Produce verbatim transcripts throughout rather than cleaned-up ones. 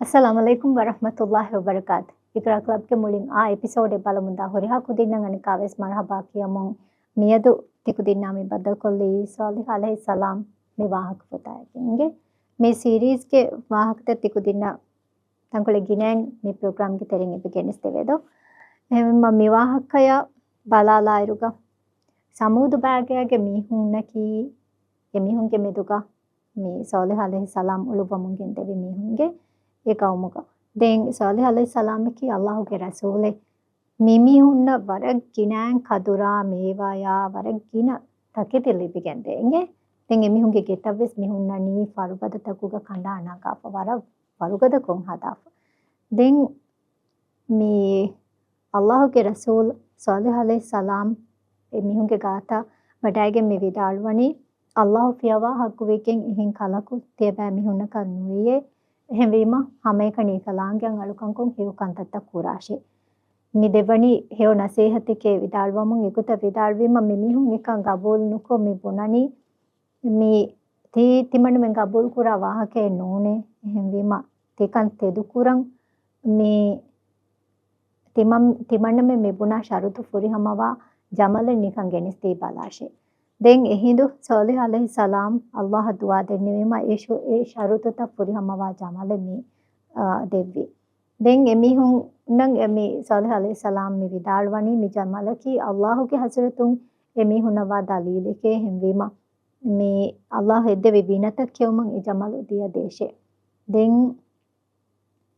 އައްސަލާމު ޢަލައިކުމް ވަރަޙްމަތުﷲި ވަބަރަކާތު. އިޤްރާ ކްލަބްގެ މުޅިން އާ އެޕިސޯޑެއް ބަލަމުންދާ ހުރިހާ ކުދިންނަށް އަނެއްކާވެސް މަރުޙަބާ ކިޔަމުން، މިއަދު ތިކުދިންނާ މި ބައްދަލުކޮށްލީ ޞާލިޙު ޢަލައިހިއްސަލާމް މި ވާހަކަފުތާއެކީގެ މި ސީރީޒްގެ ވާހަކަތައް ތިކުދިންނަށް ތަންކޮޅެއް ގިނައިން މި ޕްރޮގްރާމްގެ ތެރެއިން އެބަ ގެނެސްދެވޭދޯ. އެހެންވީމަ މި ވާހަކަޔަށް ބަލާލާއިރުގަ، ސަމޫދު ބާގާގެ މީހުންނަކީ އެ މީހުންގެ މެދުގަ މި ޞާލިޙު ޢަލައިހިއްސަލާމް އުޅުއްވަމުން ގެންދެވި މީހުންގެ އެ ޤައުމުގަ. ދެން ޞާލިޙު ޢަލައިހިއްސަލާމަކީ ﷲގެ ރަސޫލެއް. މި މީހުންނަށް ވަރަށް ގިނައިން ކަދުރާ މޭވާޔާ ވަރަށް ގިނަ ތަކެތި ލިބިގެންދޭ އިނގޭ. ދެން އެމީހުންގެ ގެތައްވެސް މި ހުންނަނީ ފަރުބަދަތަކުގަ ކަނޑާ ނަގާފަ ވަރަށް ވަރުގަދަކޮށް ހަދާފަ. ދެން މި ﷲގެ ރަސޫލް ޞާލިޙު ޢަލައިހިއްސަލާމް އެ މީހުންގެ ގާތަށް ވަޑައިގެން މި ވިދާޅުވަނީ، ﷲ ފިޔަވާ ޙައްޤުވެގެން އެހެން ކަލަކު ތިޔަބައިމީހުންނަކަށް ނުވެޔޭ. އެހެންވީމަ ހަމައެކަނި އެކަލާނގެއަށް އަޅުކަންކޮށް ހެޔޮ ކަންތައްތައް ކުރާށޭ. މި ދެއްވަނީ ހެޔޮ ނަސޭހަތެކޭ ވިދާޅުވަމުން އެގޮތަށް ވިދާޅުވީމަ މި މީހުން އެކަން ގަބޫލު ނުކޮށް މި ބުނަނީ، މި ތި-، ތިމަންނަމެން ގަބޫލުކުރާ ވާހަކައެއް ނޫނޭ. އެހެންވީމަ ތިކަން ތެދުކުރަން މި ތިމަން-، ތިމަންނަމެން މި ބުނާ ޝަރުތު ފުރިހަމަވާ ޖަމަލެއް ނިކަން ގެނެސްދީ ބަލާށޭ. ދެން އެހިނދު ޞާލިޙު ޢަލައިހިއްސަލާމް ﷲ އަށް ދުޢާ ދެންނެވީމަ އެ ޝު-، އެ ޝަރުތުތައް ފުރިހަމަވާ ޖަމަލެއް މި، އާ، ދެއްވި. ދެން އެމީހުންނަށް އެ މި ޞާލިޙު ޢަލައިހިއްސަލާމް މި ވިދާޅުވަނީ މި ޖަމަލަކީ ﷲގެ ޙަޟްރަތުން އެމީހުންނަށްވާ ދަލީލެކޭ. އެހެންވީމަ މި ﷲ އެއްދެވި ބިނަތައް ކެއުމަށް އެ ޖަމަލު ދިޔަ ދޭށޭ. ދެން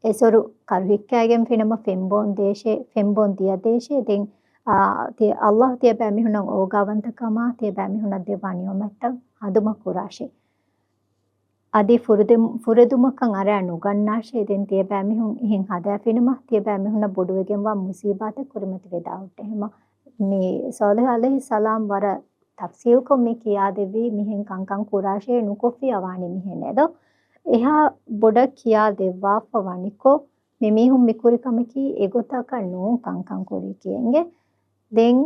އެސޮރު ކަރުހިއްކައިގެން ފެނުމަށް ފެންބޯން ދޭށޭ، ފެންބޯން ދިޔަ ދޭށޭ. ދެން، އާ، ތި-، ﷲ ތިޔަބައިމީހުންނަށް އޯގާވަންތަކަމާ ތިޔަބައިމީހުންނަށް ދެއްވާ ނިޢުމަތްތައް ހަނދުމަ ކުރާށޭ. އަދި ފުރެދެ-، ފުރެދުމަކަށް އަރައި ނުގަންނާށޭ. ދެން ތިޔަބައިމީހުން އެހެން ހަދާފިނަމަ ތިޔަބައިމީހުންނަށް ބޮޑުވެގެންވާ މުޞީބާތެއް ކުރިމަތިވެދާ ހުއްޓޭ. ހަމަ މި ޞާލިޙު ޢަލައިހިއްސަލާމް ވަރަށް ތަފްޞީލްކޮށް މި ކިޔާދެއްވީ މިހެން ކަންކަން ކުރާށޭ، ނުކޮށްފިއްޔާ ވާނީ މިހެންނޭ ދޯ. އެހާ ބޮޑަށް ކިޔާ ދެއްވާފަ ވަނިކޮށް، މި މީހުން މި ކުރި ކަމަކީ އެގޮތަކަށް ނޫން ކަންކަން ކުރީ ކިޔެނގެ. ދެން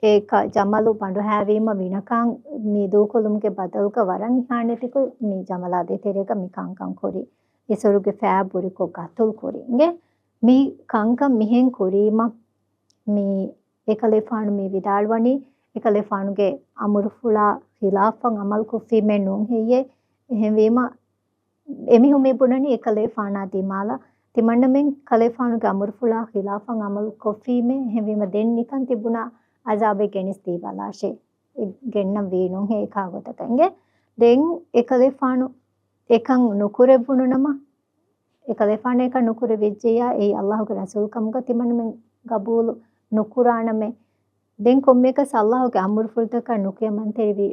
އެ ކަ-، ޖަމަލު ބަނޑުހައިވީމަ ވިނަކާން މި ދޫކޮށްލުމުގެ ބަދަލުގަ ވަރަށް އިހާނެތިކޮށް މި ޖަމަލާ ދޭތެރޭގަ މި ކަންކަން ކުރި. އެސޮރުގެ ފައި ބުރިކޮށް ގަތުލު ކުރީގެ. މި ކަންކަން މިހެން ކުރީމަ މި އެކަލޭފާނު މި ވިދާޅުވަނީ، އެކަލޭފާނުގެ އަމުރުފުޅާ ޚިލާފަށް އަމަލު ކޮށްފީމޭ ނޫން ހެއްޔޭ؟ އެހެންވީމަ، އެމީހުން މި ބުނަނީ އެކަލޭފާނާ ދިމާލަށް ތިމަންނަމެން ކަލޭފާނުގެ އަމުރުފުޅާ ޚިލާފަށް އަމަލު ކޮށްފީމޭ. އެހެންވީމަ ދެން ނިކަން ތިބުނާ އަޒާބެއް ގެނެސްދީ ބަލާށޭ. ގެންނަން ވީ ނޫންހޭ އެކާ ގޮތަކަށް އިނގޭ. ދެން އެކަލޭފާނު އެކަން ނުކުރެއްވުނު ނަމަ، އެކަލޭފާނަށް އެކަން ނުކުރެވިއްޖެޔާ، އެއީ ﷲގެ ރަސޫލް ކަމުގަ ތިމަންނަމެން ގަބޫލު ނުކުރާނަމޭ. ދެން ކޮންމެއަކަސް ﷲގެ އަމުރުފުޅުތަކަށް ނުކިޔަމަންތެރިވި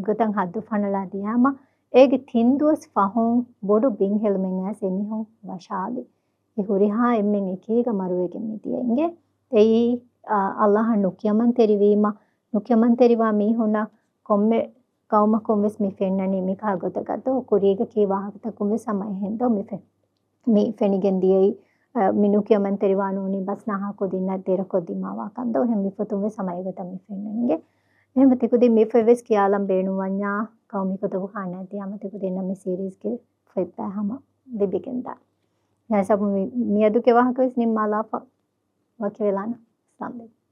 ގޮތަށް ހައްދު ފަނަޅާ ދިޔާމަ، އޭގެ ތިން ދުވަސް ފަހުން ބޮޑު ބިންހެލުމެއް އައިސް އެމީހުން ވަށާލި. އެ ހުރިހާ އެންމެން އެކީގަ މަރުވެގެން މިދިޔަ އިނގޭ. އެއީ، އާ، ﷲއަށް ނުކިޔަމަންތެރިވީމަ، ނުކިޔަމަންތެރިވާ މީހުންނަށް ކޮންމެ ޤައުމަކުން ވެސް މި ފެންނަނީ މިކާ ގޮތަކަށް ދޯ؟ ކުރީގަ ކީ ވާހަކަތަކުން ވެސް ހަމަ އެހެން ދޯ؟ މި ފެ-، މި ފެނިގެން ދިޔައީ، އަ، މި ނުކިޔަމަންތެރިވާ ނޫނީ ބަސް ނާހާ ކުދިންނަށް ދެރަކޮށް ދިމާވާ ކަން ދޯ؟ އެހެން މި ފޮތުން ވެސް ހަމަ އެގޮތަށް މި ފެންނަން އިނގޭ. އެހެން ތިކުދިން މި ފޮތް ވެސް ކިޔާލަން ބޭނުންވަންޏާ، ޤައުމީ ކުތުބުޚާނާއަށް ދިޔާމަ ތިކުދިންނަށް މި ސީރީޒްގެ ފޮތްބައި ހަމަ ލިބިގެންދާނެ. އެހިސާބުން މި، މިއަދުގެ ވާހަކަ ވެސް ނިންމާލާފަ. ވަކިވެލާނަން. އައްސަލާމް ޢަލައިކުމް.